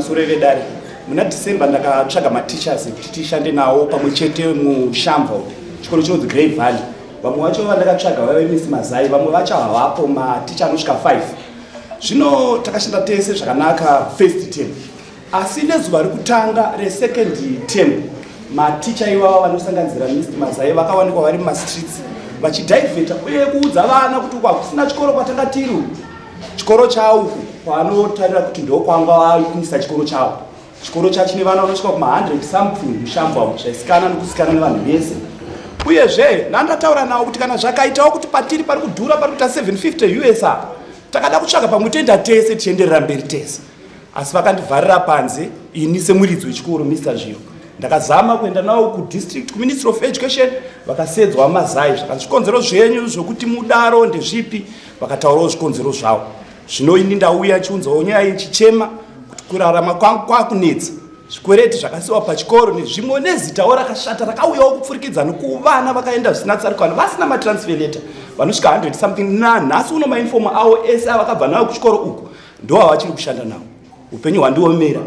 Pamusoro vedare, muna December ndakatsvaga mateachers kuti tishande nawo pamwe chete muShamva, chikoro chinonzi Grey Valley. Vamwe vacho vandakatsvaga vaive Miss Mazai, vamwe vacho havapo, maticha anosvika 5. Zvino takashanda tese zvakanaka first term, asi nezuva rekutanga resecond term maticha ivava vanosanganisira Miss Mazai vakawanikwa vari mumastreets vachidhaivheta uye kuudza vana kuti uku hakusina chikoro kwatanga tiri, chikoro chavo uku kwaanotarira kuti ndokwanga vakuisa chikoro chavo. Chikoro chachine vana vanosvika kuma100 something muShamva umu, zvaisikana nokusikana nevanhu vese. Uyezve nandataura navo kuti kana zvakaitawo kuti patiri pari kudhura, pari kuita 750 US apa, takada kutsvaga pamwe toenda tese tichienderera mberi tese, asi vakandivharira panze ini semuridzi wechikoro. Mr Zviro, ndakazama kuenda navo kudistrict, kuMinistry of Education, vakasedzwa Mazai zvakanzi, "Zvikonzero zvenyu zvokuti mudaro ndezvipi?" Vakataurawo zvikonzero zvavo. Zvino ini ndauya chiunzawo nyaya ichichema kuti kurarama kwangu kwakunetsa, zvikwereti zvakasiwa pachikoro nezvimwe, nezitawo rakashata rakauyawo kupfurikidza nokuvana vakaenda zvisina tsarukano, vasina matransfer letter, vanosvika 100 something. Nanhasi uno mauniform avo ese avakabva nawo kuchikoro uku ndo avachiri kushanda nawo. Upenyu hwandiomera.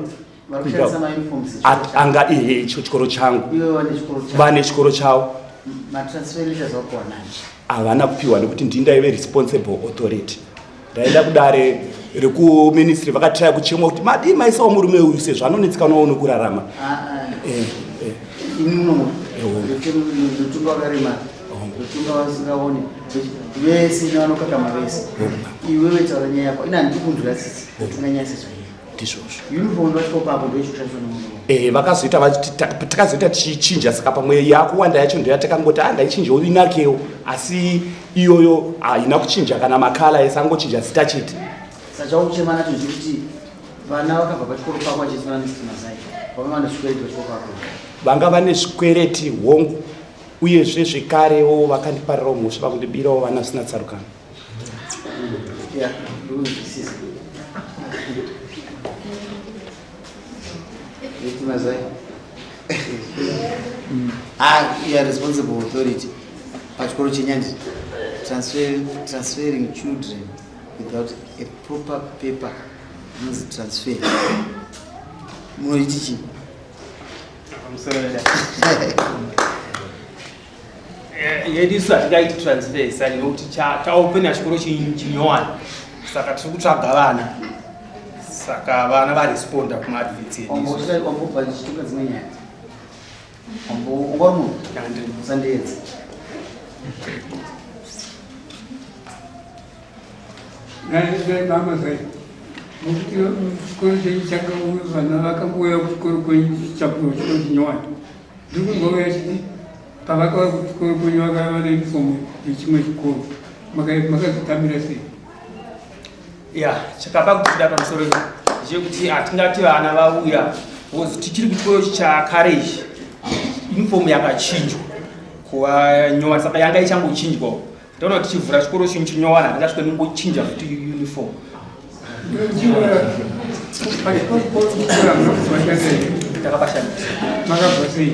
Vari kushandisa mauniforms anga ihe icho chikoro changu. Iwe vane chikoro chavo. Vane chikoro chavo. Matransfer letters vakuwa nani? Havana kupiwa nekuti ndini ndaive responsible authority. Ndaenda kudare rekuministry, vakatraya kuchemwa kuti madii maisawo murume uyu sezvo anonetsikanawo nokurarama. Eh. Ini muno Ewo. ndotunga vakaremara, ndotunga vasingaoni vese nevanokakama vese. Iwewe taura nyaya yako, ina handiri kunzwira tsitsi, ndotunga nyaya sezvaiyo. Ndizvozvo. Uniform ndosvika papo ndoichikushandiswa nomunhu. Vakazoita takazoita tichichinja, saka pamwe yakuwanda yacho ndoyatakangoti a ndaichinjawo inakewo, asi iyoyo haina kuchinja kana macolour ese, angochinja zita chete. Saka chaukuchema nacho ndechekuti vana vakabva pachikoro pako vachiti vana Mr Mazai vanga vane zvikwereti pachikoro pako? Vanga vane zvikwereti, hongu, uyezve zvekarewo vakandiparirawo mhosva vakundibirawo vana zvisina tsarukano. Ya, ndikunzwisisa. Mr Mazai, ah, you are responsible authority pachikoro chenyandi. Transferring children without a proper paper inonzi transfer, munoiti chii? Pamusoro vedare. Yedu isu hatingaiti transfer sani nekuti taopena chikoro chinyowani, saka tiri kutsvaga vana, saka vana varesponda kumaadverts edu isu. Wambobva chitunga dzimwe nyaya, ungori munhu usandiedza. Mama zai nokuti chikoro chenyu chakauya, vana vakangouya kuchikoro kwenyu chapuwa chikoro chinyowani. Ndiri kunzwa chiti pavakauya kuchikoro kwenyu vakava vane uniform yechimwe chikoro. Makazvitambira sei? Ya, chakapa kuti tida pamusoro ndechekuti hatingati vana vauya because tichiri kuchikoro chakare ichi, uniform yakachinjwa kuva nyowani, saka yanga ichangochinjwawo. Taona tichivhura chikoro chinhu chinyowani, hatingasvike ningochinja futi uniform. Pachikoro chikoro hamuna kuzovashanda here? Takapashandisa. Makabva sei?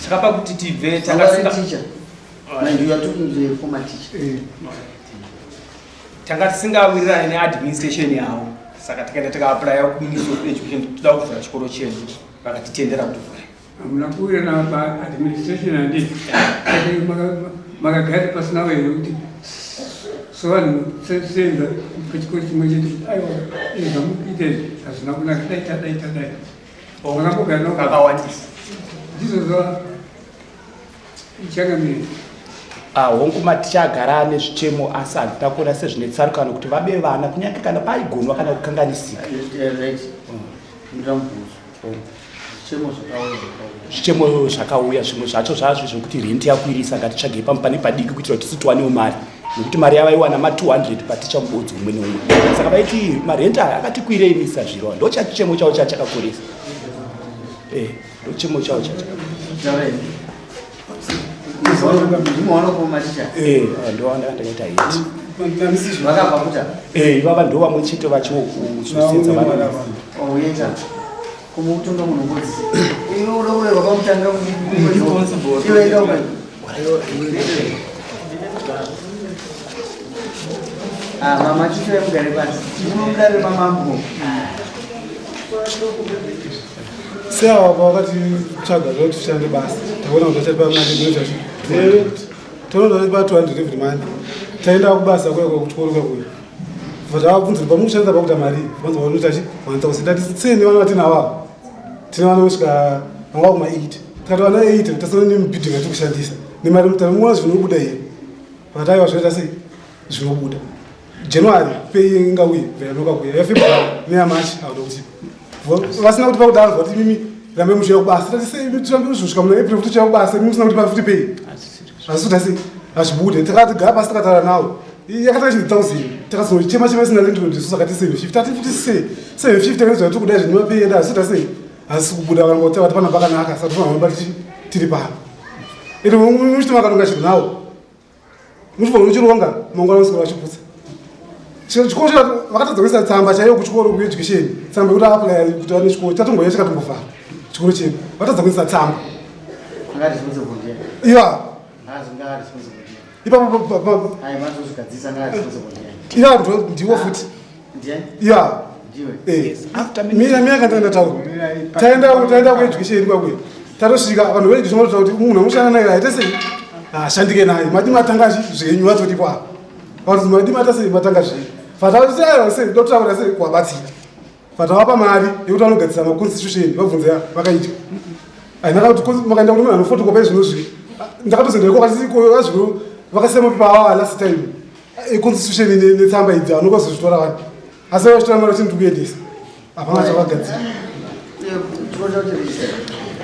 Chakapa kuti tibve Wangari takasinga teacher. Mind you, you are talking to a former teacher. Tanga tisingawirirani neadministration yavo, saka takaenda tikaapplya kuMinistry of Education, toda kuvhura chikoro chedu, vakatitendera kuti vhure. Hamuna kuwirirana paadministration, handiti? Saka makagara pasina here kuti sevanhu senza pachikoro chimwe chete kuti aiwa, izvi zvamukuita izvi hazvina kunaka, dai tadai tadai? Makambogara navo? Kakawandisa. Ndizvo zva changamire. Ah, hongu, maticha agara ane zvichemo, asi handina kuona sezvine tsarukano kuti vabe vana, kunyange kana paigonwa kana kukanganisika. Right, ndoda mubvunzo. Zvichemo zvakauya zvakauya. Zvichemo zvakauya, zvimwe zvacho zvazvo zvekuti renti yakwirisa, ngatitsvagei pamwe pane padiki kuitira kuti tisu tiwanewo mari, nekuti mari yavaiwana ma200 paticha mubodzi umwe neumwe, saka vaiti marenti aya akatikwirei. Misa zviro ndo chachichemo chavo chachakakurisa, ndo chemo chavo chachakakurisa. Taura. Ndimoona kumaticha. Ndo ndakaita hiti. Vakabva kuta. Ivava ndo vamwe chete vacho kuzosenza vana. Ouyeta. Kumutunga munhu ngodzi. Iwe uda kureva pamutanga. Iwe enda uka. Ah, mama chicho mugare pasi. Muno mudare mamambo. Seava pavakatitsvaga zva kuti tishande basa, taona kuti vachatipa mari inoita taona kuti vachatipa 200 every month. Taenda kubasa kuya kuchikoro kuya kuya, tavabvunza kuti pamukushandisa pakuita mari, vanzi vanoita chi 1000. Ndati sei nevana vatinavo ava, tine vana kusvika vanga kuma 8. Tikati vana 8 tasana nemibhidhingi yatiri kushandisa nemari, tamuona zvinobuda here? Vakati aiwa, zvinoita sei, zvinobuda. January pay ingauye, vayanoka kuya yaFebruary neyaMarch hauna kutipa. Vasina kutipa kudaro, vati mimi rambe muchiuya kubasa. Tati sei tirambe kuzosvika muna April futi tichiuya kubasa, imi musina kutipa futi pay? Hazvisi kuita sei, hazvibude. Takati gara pasi, takataura nawo, yakatanga chinzi 1000. Takazochema chema isina landlord isu, sakati 750. Tati futi sei 750 kanizva tiri kudai zvinema pay yedu, hazvisi kuita sei, hazisi kubuda. Varamba kuti vati pana pakanaka, saka tofanira kuramba tiri pano. Ende muchiti makaronga chinhu nawo, muchifanira kuchironga mangwana usiku vachiputsa chikoro. Vakatadza kuisa tsamba chaiyo kuchikoro kueducation, tsamba yekuti apply kuti vane chikoro. Chatongoya chikatombovhara chikoro chedu, vatadza kuisa tsamba. Iya ipapo iya ndiwo futi iya. Mina mina kandanga ndataura, taenda kueducation kwakwe, tatosvika vanhu veeducation vatotaura kuti munhu amushanda naye aite sei, ashandike naye. Mati matanga zvenyu, vatotipo apa vati madi mata sei, matanga zvenyu. Fatauti sei dotaura sei kuvabatsira, fatavapa mari yekuti vanogadzisa maconstitution. Vabvunza vakaitwa haina kuti makaenda kuti munhu anofotokopa izvinozvi. Ndakatozoenda iko vakati vakasiya mapepa ava last time econstitution netsamba idzi, anokazozvitora vanhu, asi vachitora mari vachindi kuendesa, hapana chavagadzira.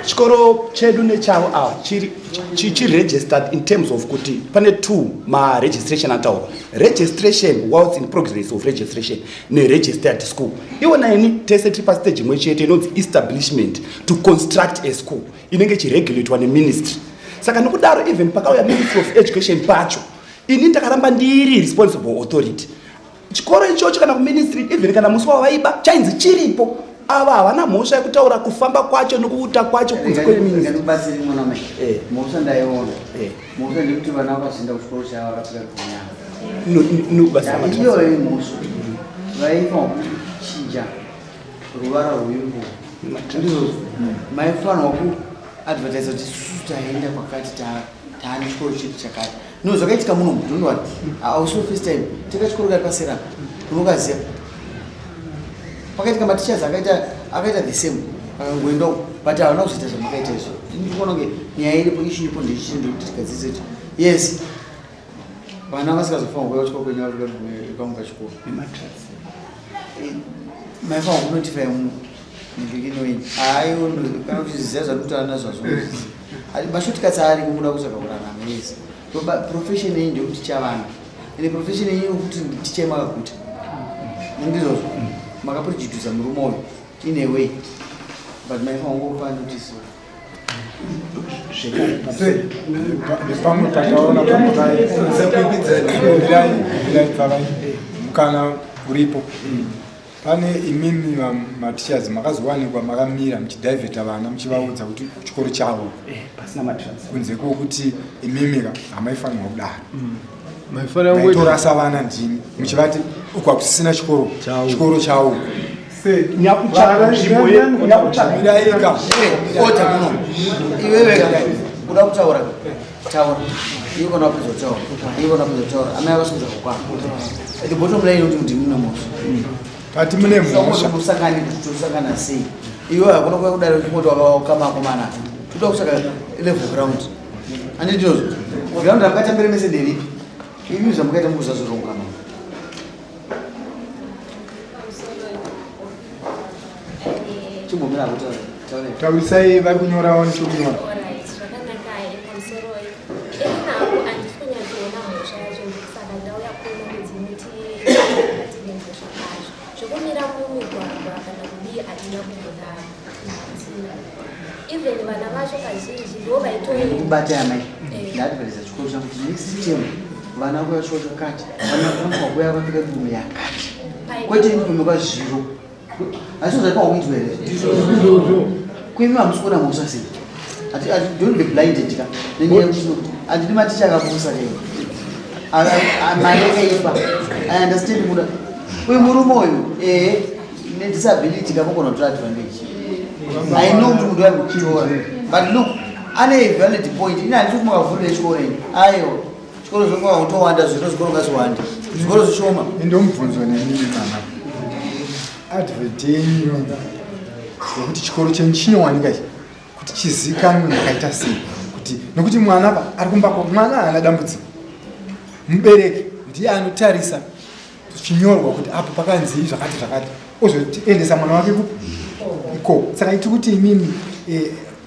Chikoro chedu nechavo ava chiri chiregistered in terms of kuti pane two maregistration ataurwa: registration whilst in progress of registration neregistered school. Iwona ini tese tiri pastage imwe chete inonzi establishment to construct a school, inenge ichiregulatwa neministry. Saka nokudaro, even pakauya Ministry of Education pacho, ini ndakaramba ndiri responsible authority. Chikoro ichocho kana kuministry, even kana musi wavaiba, chainzi chiripo. Ava havana mhosva yekutaura kufamba kwacho nokuuta kwacho kunze kweministry. Ndikubatsiri mwana mai. Mhosva ndaiona. Mhosva ndekuti vana vakazoenda kuchikoro chavo vakapfeka kunyama. Iyoyo mhosva. Vaifanwa kuchinja ruvara rwenguo, ndizvozvo. Maifanwa kuadvertisa kuti isusu taenda kwakati, taane chikoro chedu chakati. No, zvakaitika muno, don't worry, hausi first time. Teka chikoro kari pasera, unokaziva. Pakaitika mateachers akaita the same, akangoendawo, but havana kuzoita zvamakaita izvo. Ndikuona kunge nyaya iripo, issue iripo ndeichi, ndekuti tikadzidze kuti yes, vana vasingazofanwa kuuya kuchikoro kwenyu vakamuka chikoro, maifanwa kunotify mugirikinoini. Hayo, kana uchiziva zvandikutaura nazvazvo, mashortcuts ari kumuda kutsvaga kurarama. Yes, profession yenyu ndeyekuticha vana, ende profession yenyu yekuti tichai makaguta, ndizvozvo. Makaprejudica murume uyu in a way, but maifanwa kungopa notice. Nepamwe pataona pamai, mukana uripo pane imimi mateachers makazowanikwa makamira muchidivheta vana, muchivaudza kuti kuchikoro chavo pasina matrans. Kunze kwokuti imimi hamaifanirwa kudaro. Maifanira kungoita maitorasa vana ndimi muchivati uku hakusisina chikoro. Chavo. Chikoro chavo. Nyakutsvaga nzvimbo nyakutsvaga. Miraika. Ota muno iwewe, kuda kutaura, taura iwe. Kana wapedza kutaura iwe, kana wapedza kutaura, amai vakasvika kukwana. The bottom line kuti ndimi mune mhosva. Tati mune mhosva. Musangani kuti tosangana sei? Iwe hakuna kuya kudare uchingoti wakakama akomana. Toda kutsvaka level ground, handitozvo? Ground ramukatambire mese nderipi? Imi zvamukaita mukuzazvirongana. Chimbomira kutaura, taura. Taurisai, vari kunyorawo nechokunyora. Alright, zvakanaka. Pamusoro inako handisi kunyatsoona mhosva yacho, saka ndauya kuno kuti muti patine mhosva pazvo. Zvokumira mumigwagwa kana kudii, hatina kumbodaro. Even vana vacho kazhinji ndo vaitoenda. Kubata amai, ndaadvertisa chikoro changu kuti next term vana kuya chikoro chakati, vana vanofanirwa kuya vakapfeka uniform yakati, kwete uniform yekwazviro. Asi zvaifanwa kuitwa here? Kuimi hamusi kuona mhosva sei? Don't be blinded ka nenyaya yekuti handidi maticha akapusa kai, mari yakaipa. I understand muda uyu murume uyu, ehe. Nedisability kamugona kutora advantage. I know kuti munhu ari kuchitora. But look, ane a valid point. Ini handisi kuti makavhurira chikoro ini. Aiwa. Chikoro zvokwa kutowanda zvino zvikoro ngazviwande. Zvikoro zvishoma. Indomubvunzo nemimi mama. Advert yenyu yekuti chikoro chenyu chinowanika ichi kuti chizikanwe makaita sei kuti nekuti mwana pa ari kumba kwa mwana haana dambudziko. Mubereki ndiye anotarisa chinyorwa kuti apo pakanzii zvakati zvakati ozotiendesa mwana wake kupi ikoko. Saka iti kuti imimi eh,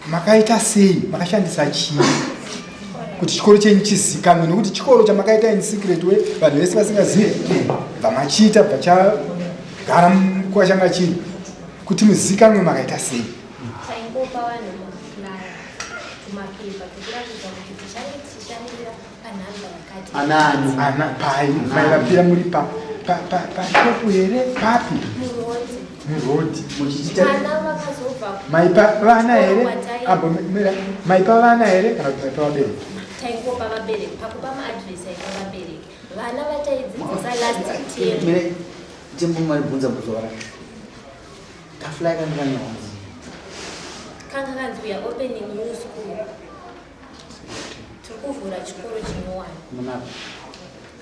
makaita sei makashandisa chii kuti chikoro chenyu chizikanwe nekuti chikoro chamakaita in secret way vanhu vese vasingazive bvamachiita bva chagara kwachanga chiri kuti muzikanwe makaita sei. Taingopa vanhu maflyer tumapepa twekuratidza kuti tichange tichishandira panhamba yakati. Anani? Ana pai maivapira muri pa pa pa pashopu here papi? Murodhi. Murodhi. Muchichita Vana vakazobva Maipa vana here? Kwatai- Ambo mira maipa vana here kana kuti maipa vabereki? Taingopa vabereki pakupa maadresi aipa vabereki. Vana vataidzidzisa last term. Mire, timbomubvunza mubvunzo wakanaka. Kafly kanga kanyorwa. Kanga kanzi we are opening new school. Tiri kuvhura chikoro chinyowani. Munapa.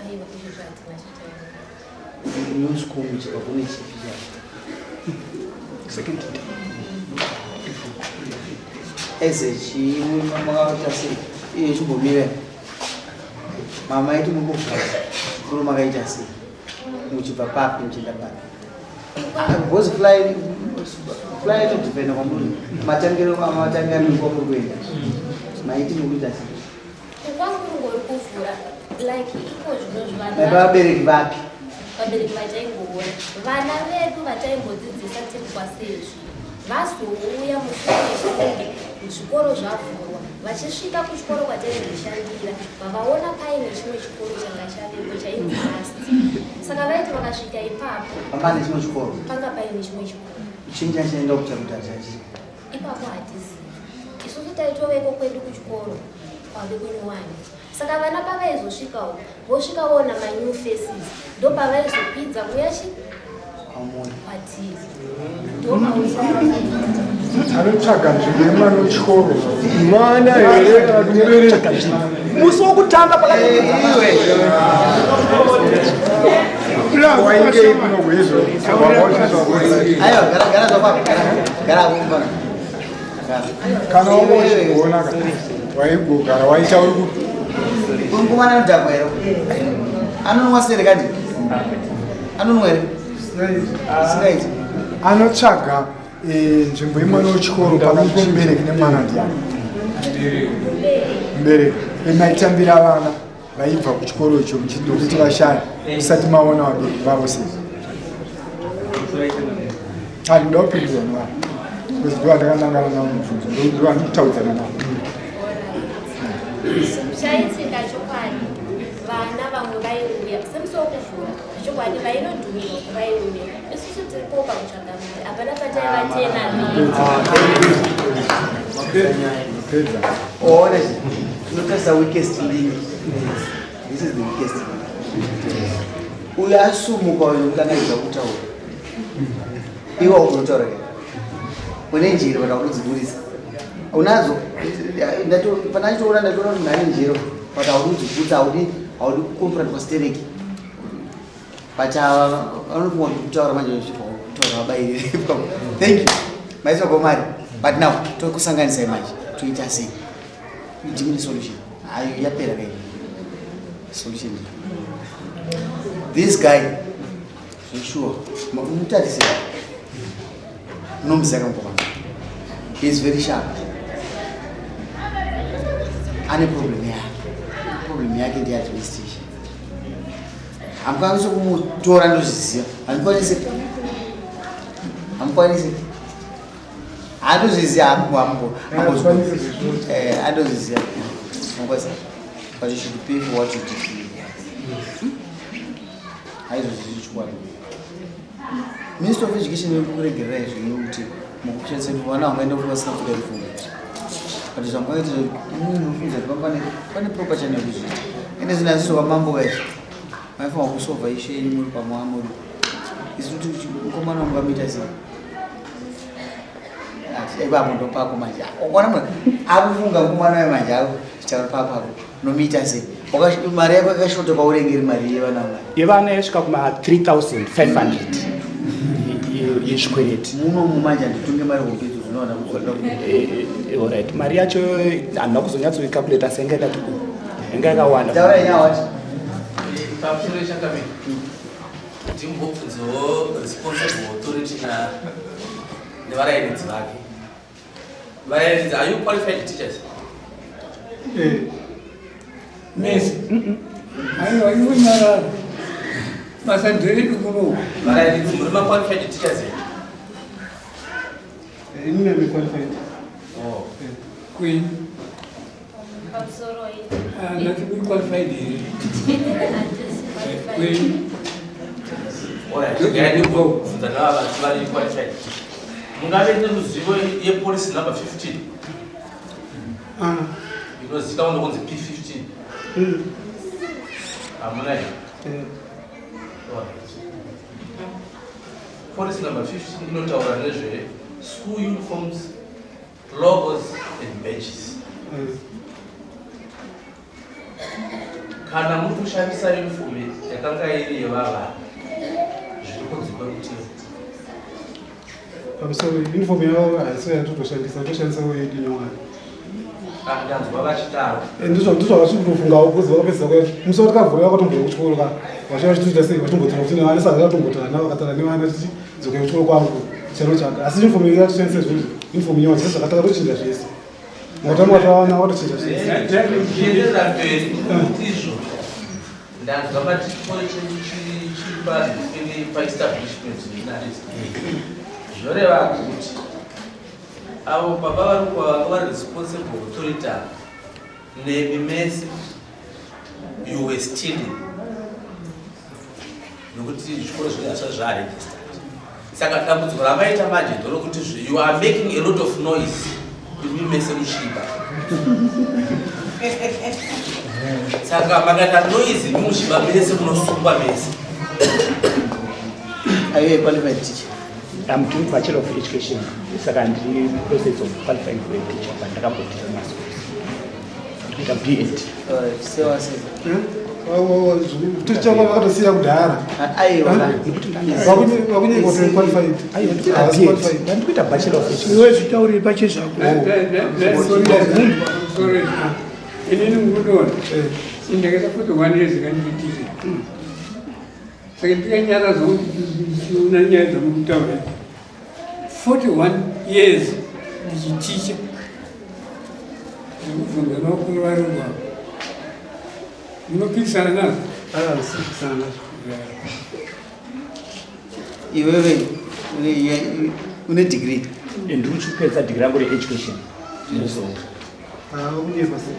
Aiwa izvozvo hatina chataura. New school muchibva kune chipi chacho? Second. Eze chii makaita sei? Iye chimbomira. Mama iti muri kuvhura chikoro makaita sei? Muchibva papi muchienda papi? Because fly fly inodependa kwamuri matangiro amatanga ari kwamuri kuenda. Maiti muri kuita sei? Kwangu kungori kuvhura like iko zvinozvi vanhu Maipa vabereki vapi? Vabereki vachaingoona vana vedu vataimbodzidzisa tiri kwasezvi vazouya mushure mekunge zvikoro zvavhurwa vachisvika kuchikoro kwataimboshandira vavaona paine chimwe chikoro changa chavepo chainzi last saka vaiti vakasvika ipapo Panga pane chimwe chikoro. Panga paine chimwe chikoro. Chinja chaenda kuchakuta chachi. Ipapo hatizivi. Isusu taitoveko kwedu kuchikoro kwave kunyowani. Saka vana pavaizosvikawo vosvika voona manew faces ndopavaizokwidza kuya chi kwatiri. Anotsvaga nzvimbo yemwana wechikoro. Mwana here kana kuti mubereki? Musi wokutanga Waingei kuno kuizvo. Aiwa, gara gara zvakwako. Gara gara kumba. Kana wanga uchigona ka waigogara waita uri kupi? Mukomana anodhakwa here? Anonwa sere kani? Anonwa here? Singaiti. Anotsvaga eh, nzvimbo yemwana wechikoro panoitwa mubereki nemwana ndiani? Mubereki. Eh, maitambira vana vaibva kuchikoro icho muchinokuti vashaya musati maona vabereki vavo sei? Handinoda kupindura nevanhu because ndo vandakanangana navo mubvunzo ndo vandikutaudzana navo. Chaitika chokwadi vana vamwe vaiuya semusi wokuvhura zvechokwadi vainodhumirwa vaiuya isusu tiripo pakutsvaga mari hapana pataivatena. Mapedza. Oona tinotarisa weakest link. This is the weakest link. Uyo asumuka uyo kutangaidza kutaura. Iwe unotaura here? Une njere kana kudziburisa. Unadzo? Pana chitoona ndatoona kuti munhu ane njere but haudi kudzibudisa haudi haudi kuconfront kwastereki. But vanofunga kuti kutaura manje zvichibva kutaura vabairire. Thank you. Maiswa komari. But now tokusanganisai manje toita sei? Ndimune solution. Hayo yapera kai. Solution. This guy sure mutarise unomuziva kamukomana. He is very sharp. Ane problem yake. Problem yake ndiye administration. Hamukwanisi kumutora ndozviziva. Hamukwanisi. Hamukwanisi. Handozviziva hambo hambo. Eh, andozviziva. Hamukwanisi. But you should pay for what you did. Haizvozvi chokwadi. Minister of Education vekukuregerera izvi nekuti mukushandisa vana vangaenda kuti vasina kupfeka uniform. But zvamungaita munofunza kuti pane pane proper channel yekuzviita. Ende zvino hazvisi kwamambo kaizvi. Maifanira kusolva issue yenyu muri pamwe muri. Isu kuti mukomana ungamuita sei? Ipapo ndopako manje. Ukaona munhu akufunga mukomana waye manje akuchitaura pako apo. Unomuita sei? Mari yako yakashota kwaurenge iri mari yevana mari. Yevana yasvika kuma 3500 yezvikwereti. Muno mumanje handitonge mari hombe idzo dzinowana kuzoda. Alright, mari yacho handina kuzonyatsoicalculate asi yanga yakati yanga yakawanda. Taura nyaya wacho. Pamusoro yechakamira. Timbobvunzawo responsible authority na nevarairidzi vake. Varairidzi, are you qualified teachers? Eh. Mesi. Aiwa, iwe nyarara. Basa nderedu kuno. Varairidzi muri ma qualified teachers here? Inini am qualified. Oh. Queen. Pamusoro iyi. Ah, ndati muri qualified here. Inini handisi qualified. Queen. Alright, ndikubvunza nava vanhu vari qualified. Mungave neruzivo yepolicy number 15 Ah. inozikanwa nokunzi P15. Hamuna here? Eh. Alright. Policy number 15 inotaura nezve school uniforms, logos and badges. Kana muri kushandisa uniform yakanga iri yevavana zviri kunze kwemutemo. Pamusoro uniform yavo haisi yatotoshandisa, toshandisawo yedu nyowani. Ah, ndanzwa vachidaro. Ndizvo ndizvo vachiri kutofungawo kuzi vakapedzisa kuya musi watikavhura vakatombouya kuchikoro ka vachiva vachitoita sei vachitombotaura kuti nevana saka vakatombotaura navo vakataura nevana tichi dzokei kuchikoro kwangu chero chaka asi uniform yedu yatoshandisa izvozvo uniform nyowani zvese zvakataka tochinja zvese makatanga vatawana vakatochinja zvese. Tichienderera mberi ndizvo ndanzwa vati chikoro chedu chiri chiri panenge paestablishment yeNASA. Zvoreva kuti avo baba vari vanga vari responsible authority ava nemi mese you were stealing nokuti zvikoro zvinenge hazvisati zvaregistered. Saka dambudziko ramaita manje nderokuti you are making a lot of noise imi mese muchiba. Saka makaita noise imi muchiba mese munosungwa mese. Are you a qualified teacher? I'm doing Bachelor of Education. Saka ndiri process of qualifying for a teacher but ndakamboticha maschools. Ndikuita B.Ed. Alright, sewa sewa. Tichanga vakatosiya kudhara. Aiwa. Vakunyenga kuti qualified. Aiwa, ndikuita Havasi B.Ed. qualified. Ndikuita Bachelor of Education. Iwe zvitaurire pachezvako. Sorry. Inini munoona. Indakaita 41 years kanditicha. Saka ndikanyara zvokuti nyaya dzamukutaura. 41 years ndichiticha. Ndikubvunza vakuru vari kwavo. Munopikisana nazvo? Anopikisana nazvo. Iwewe une degree. Ndiri kuchipedza degree rangu reeducation. Kunyepa sei?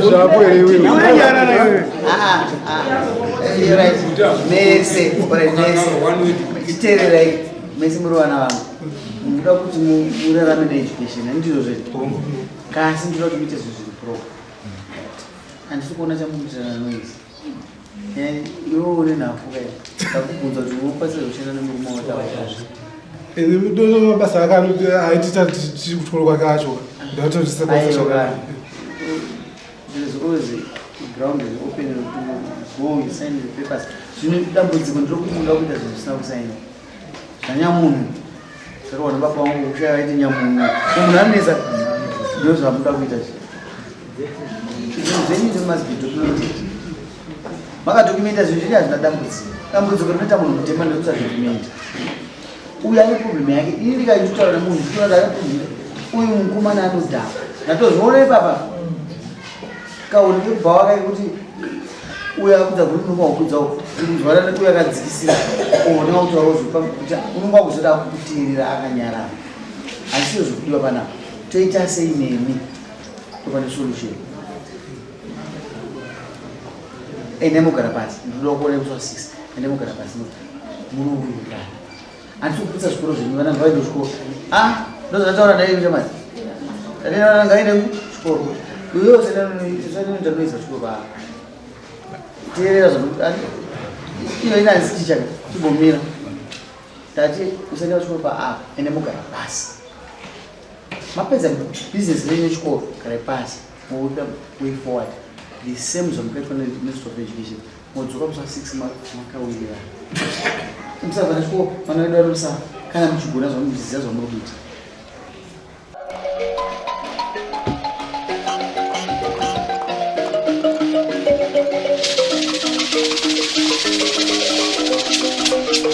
Zvako here iwewe? Iwe nyarara iwewe. Ah, ah. Right. Mese, alright, mese. Chiteererai, mese muri vana vangu. Munoda kuti murarame needucation, handizvo zvedu. Kasi ndinoda kuti muite zvinhu zviri proper. Handisi kuona chamukuitirana noise. Iwe une nhafu kai. Ndakubvunza kuti unokwanisa kushanda nemurume wataura. Ende mabasa ake aitiita tichiri kuchikoro kwake acho. Ndatotisisa Aiwa. There's always a ground is open to go, you sign the papers. Zvino dambudziko nderekuti munoda kuita zvinhu zvisina kusainwa. Zvanyamunhu. Zvakaona baba vangu kushaya vaiti nyamunhu. Munhu anonetsa ndozvamuda kuita izvi. Zvinhu zvenyu izvi must be documented. Makadokumenta zvinhu zvenyu hazvina dambudziko. Dambudziko rinoita munhu mutema ndekusadokumenta. Uyu ane problem yake. Ini ndikaitotaura nemunhu nditoona kuti ane problem. Uyu mukomana anodhakwa. Ndatozviona ipapa. Kauri kebhawa kai kuti uyu akudza kuri unonga wakudza kunzwana nekuti uyu akadzikisira ona kuti wazopa kuti unonga wakuzoda kukuteerera akanyarara. Handisiyo zvekudiwa panapa. Toita sei nemi? Topane solution. Ende mugara pasi. Ndinoda kuona musi wa 6. Ende mugara pasi. Munowirirana. Handisi kuputsa zvikoro zvenyu vana ngavaende kuchikoro. Ah, ndozvandataura naye chamai. Vana ngavaende kuchikoro. Iwewe usanoita noise pachikoro pako. Teerera zvandikuti. Iyo inanzi ticha chimbomira. Tati usaenda kuchikoro pa apa ende mugara pasi. Mapedza business renyu yechikoro garai pasi moita way forward. The same zvamukaitwa neMinistry of Education. Modzoka musi wa 6 makawirirana. Musavhara chikoro vana vedu vari musafa kana muchigona zvamunoziva zvamuri kuita.